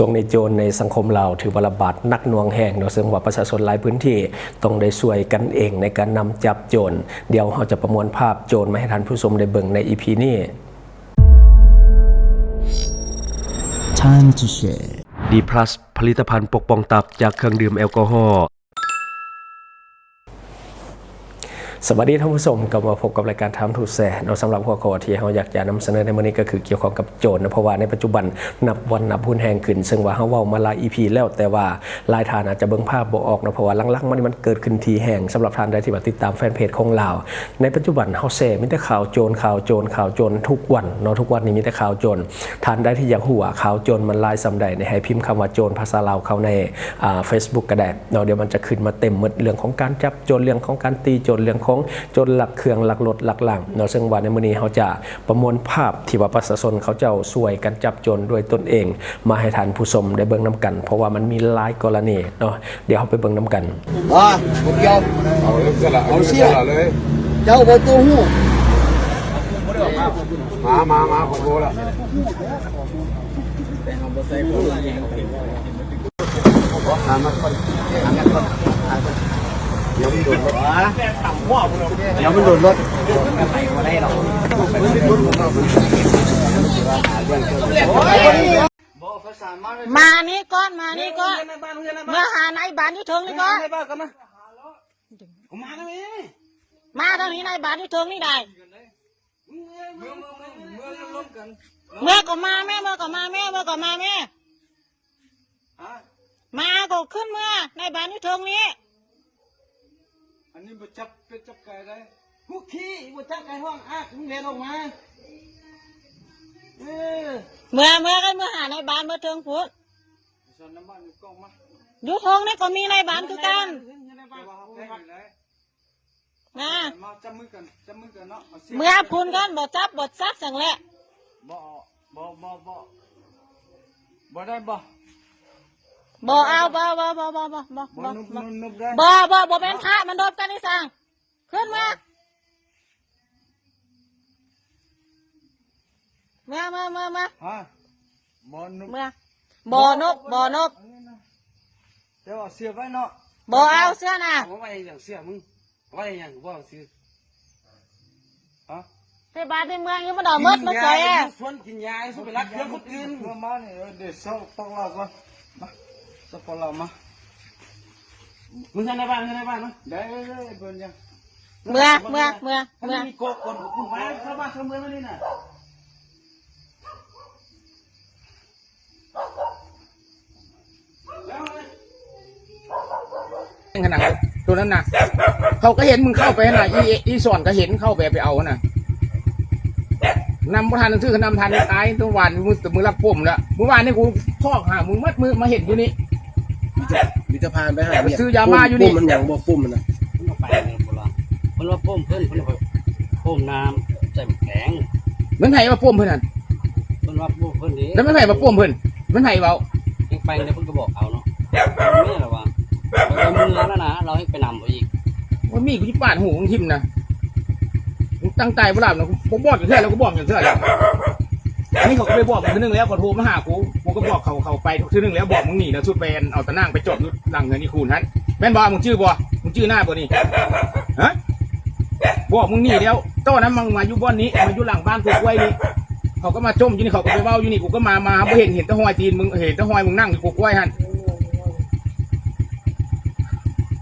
ຊ່ວງນີ້ໂຈນໃນສັງຄົມລາວຖືວ່າລະບາດໜັກໜ່ວງແຮງເນາະ, ເຊິ່ງວ່າປະຊາຊົນຫຼາຍພື້ນທີ່ຕ້ອງໄດ້ຊ່ວຍກັນເອງໃນການນຳຈັບໂຈນ. ດຽວເຮົາຈະປະມວນພາບໂຈນມາໃຫ້ທ່ານຜູ້ຊົມໄດ້ເບິ່ງໃນອີພີນີ້. Time to share. ດີພລັສ ຜະລິດຕະພັນປົກປ້ອງຕັບຈາກເຄື່ອງດື່ມແອລກໍຮໍ. ສະບາຍດີທ່ານຜູ້ຊົມ, ກັບມາພົບກັບລາຍການ Time to Share ເນາະ. ສຳລັບຫົວຂໍ້ທີ່ເຮົາຢາກຈະນຳສະເໜີໃນມື້ນີ້ກໍຄືກ່ຽວຂ້ອງກັບໂຈນເນາະ, ເພາະວ່າໃນປັດຈຸບັນນັບວັນນັບຮຸນແຮງຂຶ້ນ, ເຊິ່ງວ່າເຮົາເວົ້າມາຫຼາຍອີພີແລ້ວ, ແຕ່ວ່າຫຼາຍທ່ານອາດຈະເບິ່ງພາບບໍ່ອອກເນາະ, ເພາະວ່າຫຼັງໆມານີ້ມັນເກີດຂຶ້ນຖີ່ແຮງ. ສຳລັບທ່ານໃດທີ່ວ່າຕິດຕາມແຟນເພຈຂອງລາວ, ໃນປັດຈຸບັນເຮົາແຊມີແຕ່ຂ່າວໂຈນ, ຂ່າວໂຈນ, ຂ່າວໂຈນທຸກວັນເນາະ, ທຸກວັນນີ້ມີແຕ່ຂ່າວໂຈນ. ທ່ານໃດທີ່ຢາກຮູ້ວ່າຂ່າວໂຈນມັນຫຼາຍສ່ຳໃດນີ້ ໃຫ້ພິມຄຳວ່າໂຈນພາສາລາວເຂົ້າໃນ ອ່າ Facebook ກໍໄດ້ເນາະ, ດຽວມັນຈະຂຶ້ນມາເຕັມໝົດ ເລື່ອງຂອງການຈັບໂຈນ, ເລື່ອງຂອງການຕີໂຈນ, ເລື່ອງຂອງໂຈນລັກເຄື່ອງ, ລັກລົດ, ລັກລ່າງເນາະ. ເຊິ່ງວ່າໃນມື້ນີ້ເຮົາຈະປະມວນພາບທີ່ວ່າປະຊາຊົນເຂົາເຈົ້າຊ່ວຍກັນຈັບໂຈນດ້ວຍຕົນເອງ ມາໃຫ້ທ່ານຜູ້ຊົມໄດ້ເບິ່ງນຳກັນ, ເພາະວ່າມັນມີຫຼາຍກໍລະນີເນາະ. ດຽວເຮົາໄປເບິ່ງນຳກັນ. ບໍ່ ບໍ່ກ່ຽວ ເອົາເລີຍ ເອົາເສຍ ເອົາເລີຍ ເຈົ້າບໍ່ຕົວຮູ້ ມາ ມາ ມາ ຂໍໂທດລະ ຫາມາກ່ອນ ຫາມາກ່ອນ ຫາມາກ່ອນ ດຽວມັນໂດນລົດ ດຽວມັນໂດນລົດ ໄປບໍ່ໄດ້ດອກ. ມານີ້ກ່ອນ ມານີ້ກ່ອນ ເມືອຫານາຍບ້ານຢູ່ເທິງນີ້ກ່ອນ ມາທາງນີ້ ນາຍບ້ານຢູ່ເທິງນີ້ໄດ໋ ເມືອກໍມາແມ້ ເມືອກໍມາແມ້ ເມືອກໍມາແມ້ ມາກໍຂຶ້ນເມືອ ນາຍບ້ານຢູ່ເທິງນີ້. ອັນນີ້ບໍ່ຈັບເປັດຈັບໄກ່ໄດ໋ ພວກຂີ້ບໍ່ຈັບໄກ່ຮ້ອງອາກ ມຶງແລ່ນອອກມາ ເອີ ເມືອ ເມືອກັນ ເມືອຫານາຍບ້ານ ເມືອເທິງພຸ້ນ ຢູ່ເທິງນີ້ກໍມີນາຍບ້ານຄືກັນ ນາ ມາຈັບມືກັນ ຈັບມືກັນເນາະ ເອົາເຊຍ ເມືອພຸ້ນກັນ ບໍ່ຈັບ ບໍ່ຈັບສັງແຫຼະ ບໍ່ ບໍ່ ບໍ່ ບໍ່ ບໍ່ໄດ້ບໍ່ ບໍ່ເອົາ ບໍ່ ບໍ່ ບໍ່ ບໍ່ ບໍ່ ບໍ່ ບໍ່ ບໍ່ ບໍ່ ບໍ່ ບໍ່ແມ່ນພະ ມັນລົບກັນອີ່ສັງ ຂຶ້ນມາ ເມືອ ເມືອ ເມືອ ເມືອ ຮະ ບໍ່ນຸບ ເມືອ ບໍ່ນຸບ ບໍ່ນຸບ ເຈົ້າເອົາເສື້ອໄວ້ເນາະ ບໍ່ເອົາເສື້ອນະ ເອົາໄວ້ຫຍັງເສື້ອມຶງ ໄວ້ຫຍັງບໍ່ເອົາເສື້ອ ຮະ ແຕ່ບາດໃນເມືອງນີ້ມັນເອົາໝົດມາໃສ່ ຊວນກິນຢາ ຊວນໄປລັກເຄື່ອງຄົນອື່ນ ເມືອມານີ້ ເອີ ເດ ເຊົາປອກລາວກ່ອນ ມາ ເຊົາປອກລາວມາ ມຶງໃສ່ໃນບ້ານ ໃສ່ໃນບ້ານມາ ໄດ້ ໄດ້ ເພິ່ນຍັງ ເມືອ ເມືອ ເມືອ ເມືອ ມີກອກກອນຂອງຄຸນໄວ້ ເຂົ້າບ້ານເຂົ້າເມືອງອັນນີ້ນະ ຂະໜາດໂຕນັ້ນນະ ເຂົາກໍເຫັນມຶງເຂົ້າໄປຫັ້ນນະ ອີ ອີສອນກໍເຫັນເຂົ້າໄປ ໄປເອົາຫັ້ນນະ ນຳບໍ່ທັນ ຖືກນຳທັນຕາຍ ແຕ່ວານມື້ ແຕ່ມື້ລັກປົມແລ້ວ ມື້ວານນີ້ກູຊອກຫາມຶງໝົດມື້ ມາເຫັນຢູ່ນີ້ ມີແຕ່ ມີແຕ່ຜ່ານໄປຫາ ໄປຊື້ຢາມາຢູ່ນີ້ ປຸ້ມມັນຫຍັງບໍ່ ປຸ້ມມັນນະ ມັນເອົາໄປເລີຍບໍ່ລະ ເພິ່ນວ່າປຸ້ມເພິ່ນ ເພິ່ນວ່າປຸ້ມນ້ຳໃສ່ໝາກແກງ ແມ່ນໃຜວ່າປຸ້ມເພິ່ນຫັ້ນ ເພິ່ນວ່າປຸ້ມເພິ່ນເດ້ ແລ້ວແມ່ນໃຜວ່າປຸ້ມເພິ່ນ ແມ່ນໃຜເວົ້າ ແຮງໄປແລ້ວເພິ່ນກໍບອກເອົາເນາະ ແມ່ນລະວ່າ ເຮົາເມືອແລ້ວນະ ລາວແຮງໄປນຳເຮົາອີກ ວ່າມີກູຊິປາດຫູມຶງຖິ້ມນະ ມຶງຕັ້ງໃຈບໍ່ຫຼາບນະ ບໍ່ບອກຈັກເທື່ອ ແລ້ວກູບອກຈັກເທື່ອແລ້ວ ອັນນີ້ເຂົາກໍໄປບອກເທື່ອໜຶ່ງແລ້ວ ເຂົາໂທມາຫາກູ ກູກໍບອກເຂົາ ເຂົາໄປເທື່ອໜຶ່ງແລ້ວ ບອກມຶງໜີແລ້ວ ສຸດໄປອັນເອົາຕາໜ່າງໄປຈອດຢູ່ຫຼັງເຮືອນອີ່ຄູນຫັ້ນ ແມ່ນບໍ່ ມຶງຈື່ບໍ່ ມຶງຈື່ໜ້າບໍ່ນີ້ ຮະ ບອກມຶງໜີແລ້ວ ຕອນນັ້ນມັນມາຢູ່ບ່ອນນີ້ ມາຢູ່ຫຼັງບ້ານກົກກ້ວຍນີ້ ເຂົາກໍມາຈົ່ມຢູ່ນີ້ ເຂົາກໍໄປເວົ້າຢູ່ນີ້ ກູກໍມາ ມາບໍ່ເຫັນ ເຫັນແຕ່ຮອຍຕີນມຶງ ເຫັນແຕ່ຮອຍມຶງນັ່ງຢູ່ກົກກ້ວຍຫັ້ນ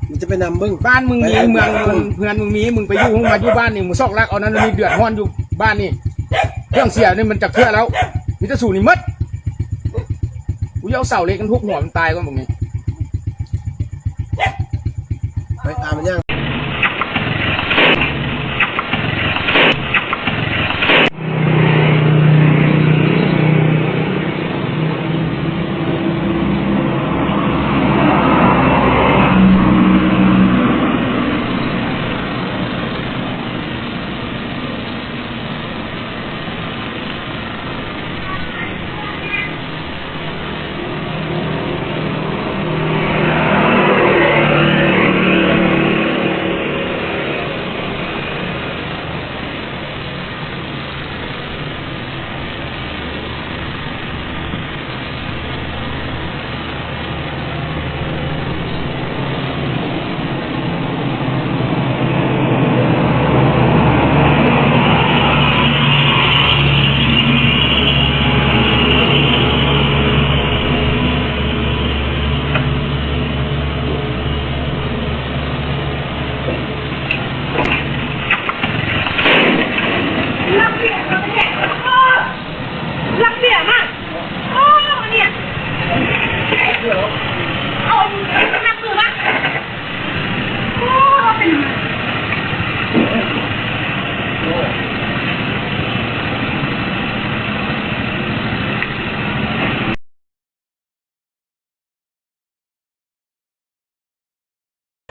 ມັນຈະໄປນຳເບິ່ງ ບ້ານມຶງມີ ເມືອງເມືອງ ເຮືອນມຶງມີ ມຶງໄປຢູ່ ມາຢູ່ບ້ານນີ້ ມຶງຊອກລັກເອົານັ້ນນີ້ ເດືອດຮ້ອນຢູ່ບ້ານນີ້ ເຄື່ອງເສຍນີ້ມັນຈັກເທື່ອແລ້ວ ມີແຕ່ສູນີ້ໝົດ ກູຈະເອົາເສົາເຫຼັກມັນທຸບຫົວມັນຕາຍກ່ອນ ບາດນີ້ ໄປຕາມມັນຍ່າງ.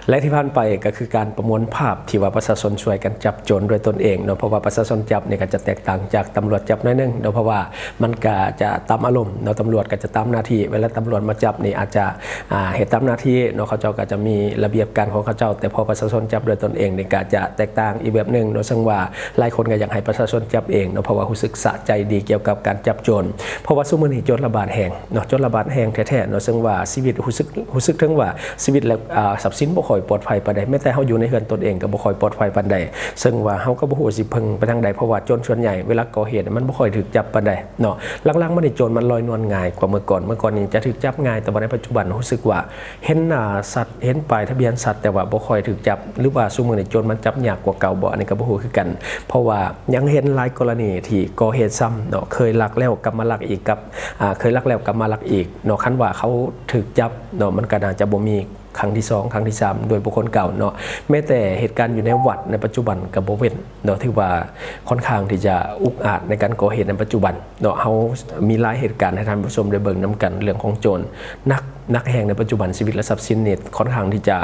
ແລະທີ່ຜ່ານໄປກໍຄືການປະມວນພາບທີ່ວ່າປະຊາຊົນຊ່ວຍກັນຈັບໂຈນດ້ວຍຕົນເອງເນາະ, ເພາະວ່າປະຊາຊົນຈັບນີ້ກໍຈະແຕກຕ່າງຈາກຕຳຫຼວດຈັບໜ້ອຍໜຶ່ງເນາະ, ເພາະວ່າມັນກໍຈະຕາມອາລົມເນາະ, ຕຳຫຼວດກໍຈະຕາມໜ້າທີ່, ເວລາຕຳຫຼວດມາຈັບນີ້ອາດຈະ ອ່າ ເຮັດຕາມໜ້າທີ່ເນາະ, ເຂົາເຈົ້າກໍຈະມີລະບຽບການຂອງເຂົາເຈົ້າ, ແຕ່ພໍປະຊາຊົນຈັບດ້ວຍຕົນເອງນີ້ກໍຈະແຕກຕ່າງອີກແບບໜຶ່ງເນາະ, ເຊິ່ງວ່າຫຼາຍຄົນກໍຢາກໃຫ້ປະຊາຊົນຈັບເອງເນາະ, ເພາະວ່າຮູ້ສຶກສະໃຈດີກ່ຽວກັບການຈັບໂຈນ, ເພາະວ່າຊຸມື້ນີ້ໂຈນລະບາດແຮງເນາະ, ໂຈນລະບາດແຮງແທ້ໆເນາະ, ເຊິ່ງວ່າຊີວິດ ຮູ້ສຶກ ຮູ້ສຶກເຖິງວ່າຊີວິດ ແລະ ອ່າ ຊັບສິນບໍ່ຄ່ອຍປອດໄພປານໃດ, ແມ້ແຕ່ເຮົາຢູ່ໃນເຮືອນຕົນເອງກໍບໍ່ຄ່ອຍປອດໄພປານໃດ, ເຊິ່ງວ່າເຮົາກໍບໍ່ຮູ້ຊິເພິ່ງໄປທາງໃດ, ເພາະວ່າໂຈນສ່ວນໃຫຍ່ເວລາກໍ່ເຫດມັນບໍ່ຄ່ອຍຖືກຈັບປານໃດເນາະ. ຫຼັງໆມານີ້ໂຈນມັນລອຍນວນງ່າຍກວ່າເມື່ອກ່ອນ, ເມື່ອກ່ອນນີ້ຈະຖືກຈັບງ່າຍ, ແຕ່ວ່າໃນປັດຈຸບັນຮູ້ສຶກວ່າເຫັນ ອ່າ ຊັດ ເຫັນປ້າຍທະບຽນຊັດ ແຕ່ວ່າບໍ່ຄ່ອຍຖືກຈັບ, ຫຼືວ່າຊຸມື້ນີ້ໂຈນມັນຈັບຍາກກວ່າເກົ່າບໍ່, ອັນນີ້ກໍບໍ່ຮູ້ຄືກັນ, ເພາະວ່າຍັງເຫັນຫຼາຍກໍລະນີທີ່ກໍ່ເຫດຊ້ຳເນາະ, ເຄີຍລັກແລ້ວກັບມາລັກອີກ ກັບ ອ່າ ເຄີຍລັກແລ້ວກັບມາລັກອີກເນາະ. ຄັນວ່າເຂົາຖືກຈັບເນາະ ມັນກໍໜ້າຈະບໍ່ມີຄັ້ງທີສອງ ຄັ້ງທີສາມໂດຍບຸກຄົນເກົ່າເນາະ, ແມ້ແຕ່ເຫດການຢູ່ໃນວັດໃນປັດຈຸບັນກໍບໍ່ເວັ້ນເນາະ, ຖືວ່າຄ່ອນຂ້າງທີ່ຈະອຸກອາດໃນການກໍ່ເຫດໃນປັດຈຸບັນເນາະ. ເຮົາມີຫຼາຍເຫດການໃຫ້ທ່ານຜູ້ຊົມໄດ້ເບິ່ງນຳກັນ, ເລື່ອງຂອງໂຈນໜັກ ໜັກແຮງໃນປັດຈຸບັນ, ຊີວິດ ແລະ ຊັບສິນນີ້ຄ່ອນຂ້າງທີ່ຈະ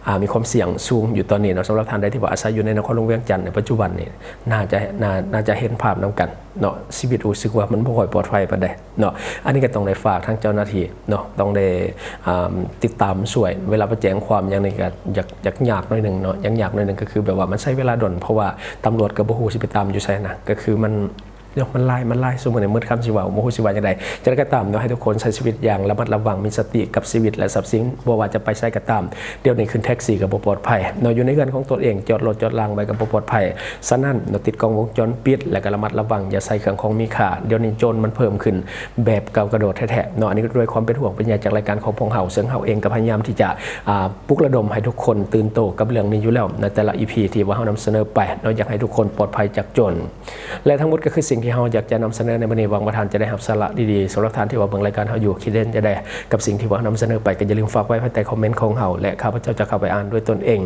ອ່າ ມີຄວາມສ່ຽງສູງຢູ່ຕອນນີ້ເນາະ. ສຳລັບທ່ານໃດທີ່ວ່າອາໄສຢູ່ໃນນະຄອນຫຼວງວຽງຈັນໃນປັດຈຸບັນນີ້ ໜ້າຈະ ໜ້າ ໜ້າຈະເຫັນພາບນຳກັນເນາະ, ຊີວິດຮູ້ສຶກວ່າມັນບໍ່ຄ່ອຍປອດໄພປານໃດເນາະ. ອັນນີ້ກໍຕ້ອງໄດ້ຝາກທາງເຈົ້າໜ້າທີ່ເນາະ, ຕ້ອງໄດ້ ອ່າ ຕິດຕາມຊ່ວຍ, ເວລາໄປແຈ້ງຄວາມຫຍັງນີ້ກໍຢາກ ຢາກຍາກໜ້ອຍໜຶ່ງເນາະ, ຍາກ ຍາກໜ້ອຍໜຶ່ງ ກໍຄືແບບວ່າມັນໃຊ້ເວລາດົນ, ເພາະວ່າຕຳຫຼວດກໍບໍ່ຮູ້ຊິໄປຕາມຢູ່ໃສນະ, ກໍຄືມັນ ເນາະ ມັນຫຼາຍ ມັນຫຼາຍ, ຊຸມື້ນີ້ໝົດຄຳຊິເວົ້າ ບໍ່ຮູ້ຊິວ່າຈັ່ງໃດ. ຈັ່ງໃດກໍຕາມເນາະ, ໃຫ້ທຸກຄົນໃຊ້ຊີວິດຢ່າງລະມັດລະວັງ, ມີສະຕິກັບຊີວິດ ແລະ ຊັບສິນ, ບໍ່ວ່າຈະໄປໃສກໍຕາມ. ດຽວນີ້ຂຶ້ນແທັກຊີກໍບໍ່ປອດໄພເນາະ, ຢູ່ໃນເຮືອນຂອງຕົນເອງ ຈອດລົດຈອດລາງໄວ້ກໍບໍ່ປອດໄພ. ສະນັ້ນເນາະ, ຕິດກ້ອງວົງຈອນປິດ ແລະ ກໍລະມັດລະວັງ, ຢ່າໃຊ້ເຄື່ອງຂອງມີຄ່າ. ດຽວນີ້ໂຈນມັນເພີ່ມຂຶ້ນແບບກ້າວກະໂດດແທ້ໆເນາະ. ອັນນີ້ກໍດ້ວຍຄວາມເປັນຫ່ວງເປັນໃຍຈາກລາຍການຂອງພວກເຮົາ, ເຊິ່ງເຮົາເອງກໍພະຍາຍາມທີ່ຈະ ອ່າ ປຸກລະດົມໃຫ້ທຸກຄົນຕື່ນໂຕກັບເລື່ອງນີ້ຢູ່ແລ້ວ ໃນແຕ່ລະອີພີທີ່ວ່າເຮົານຳສະເໜີໄປເນາະ, ຢາກໃຫ້ທຸກຄົນປອດໄພຈາກໂຈນ. ແລະ ທັງໝົດກໍຄືສິ່ງທີ່ເຮົາຢາກຈະນຳສະເໜີໃນມື້ນີ້, ຫວັງວ່າທ່ານຈະໄດ້ຮັບສາລະດີໆ. ສຳລັບທ່ານທີ່ວ່າເບິ່ງລາຍການເຮົາຢູ່ ຄິດເຫັນຈັ່ງໃດກັບສິ່ງທີ່ວ່າເຮົານຳສະເໜີໄປ, ກໍຢ່າລືມຝາກໄວ້ພາຍໃຕ້ຄອມເມັນຂອງເຮົາ ແລະ ຂ້າພະເຈົ້າຈະເຂົ້າໄປອ່ານດ້ວຍຕົນເອງ.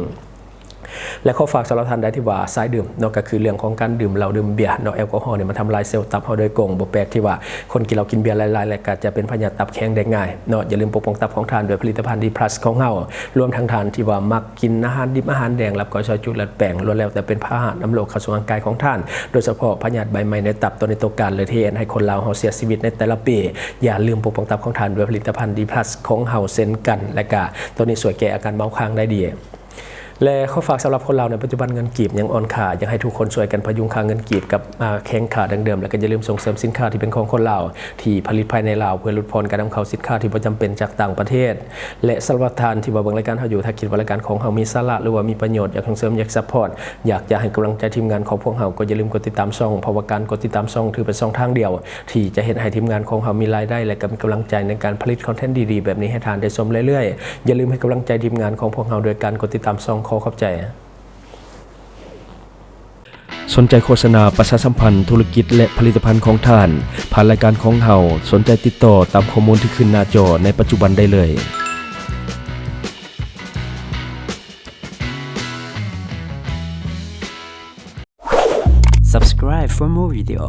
ແລະ ຂໍຝາກສຳລັບທ່ານໃດທີ່ວ່າສາຍດື່ມເນາະ, ກໍຄືເລື່ອງຂອງການດື່ມເຫຼົ້າດື່ມເບຍເນາະ, ແອລກໍຮໍນີ້ມັນທຳລາຍເຊວຕັບເຮົາໂດຍກົງ. ບໍ່ແປກທີ່ວ່າຄົນກິນເຫຼົ້າກິນເບຍຫຼາຍໆ ແລ້ວກໍຈະເປັນພະຍາດຕັບແຂງໄດ້ງ່າຍເນາະ. ຢ່າລືມປົກປ້ອງຕັບຂອງທ່ານດ້ວຍຜະລິດຕະພັນ ດີພລັສ ຂອງເຮົາ. ລວມທັງທ່ານທີ່ວ່າມັກ ກິນອາຫານດິບອາຫານແດງ, ລາບກ້ອຍ ຊອຍຈຸ ລາດແປ້ງ ລ້ວນແລ້ວແຕ່ເປັນພາຫະນຳໂລກເຂົ້າສູ່ຮ່າງກາຍຂອງທ່ານ, ໂດຍສະເພາະພະຍາດໃບໄມ້ໃນຕັບ, ໂຕນີ້ໂຕການເລີຍທີ່ເຮັດໃຫ້ຄົນລາວເຮົາເສຍຊີວິດໃນແຕ່ລະປີ. ຢ່າລືມປົກປ້ອງຕັບຂອງທ່ານດ້ວຍຜະລິດຕະພັນ ດີພລັສ ຂອງເຮົາເຊັ່ນກັນ, ແລະກະໂຕນີ້ຊ່ວຍແກ້ອາການເມົາຄ້າງໄດ້ດີ. ແລະ ຂໍຝາກສຳລັບຄົນລາວໃນປັດຈຸບັນເງິນກີບຍັງອ່ອນຄ່າ, ຢາກໃຫ້ທຸກຄົນຊ່ວຍກັນພະຍຸງຄ່າເງິນກີບກັບ ອ່າ ແຂງຄ່າດັ່ງເດີມ, ແລະກະຢ່າລືມສົ່ງເສີມສິນຄ້າທີ່ເປັນຂອງຄົນລາວ ທີ່ຜະລິດພາຍໃນລາວ ເພື່ອຫຼຸດຜ່ອນການນຳເຂົ້າສິນຄ້າທີ່ບໍ່ຈຳເປັນຈາກຕ່າງປະເທດ. ແລະ ສຳລັບທ່ານທີ່ວ່າເບິ່ງລາຍການເຮົາຢູ່, ຖ້າຄິດວ່າລາຍການຂອງເຮົາມີສາລະ ຫຼືວ່າມີປະໂຫຍດ, ຢາກສົ່ງເສີມ, ຢາກຊັບພອດ, ຢາກຈະໃຫ້ກຳລັງໃຈທີມງານຂອງພວກເຮົາ, ກໍຢ່າລືມກົດຕິດຕາມຊ່ອງ, ເພາະວ່າການກົດຕິດຕາມຊ່ອງຖືເປັນຊ່ອງທາງດຽວທີ່ຈະເຮັດໃຫ້ທີມງານຂອງເຮົາມີລາຍໄດ້ ແລະ ກໍມີກຳລັງໃຈໃນການຜະລິດຄອນເທັນດີໆແບບນີ້ໃຫ້ທ່ານໄດ້ຊົມເລື້ອຍໆ. ຢ່າລືມໃຫ້ກຳລັງໃຈທີມງານຂອງພວກເຮົາໂດຍການກົດຕິດຕາມຊ່ອງ. ຂໍຂອບໃຈ. ສົນໃຈໂຄສະນາ, ປະຊາສຳພັນທຸລະກິດ ແລະ ຜະລິດຕະພັນຂອງທ່ານ ຜ່ານລາຍການຂອງເຮົາ, ສົນໃຈຕິດຕໍ່ຕາມຂໍ້ມູນທີ່ຂຶ້ນໜ້າຈໍໃນປັດຈຸບັນໄດ້ເລີຍ. Subscribe for more video.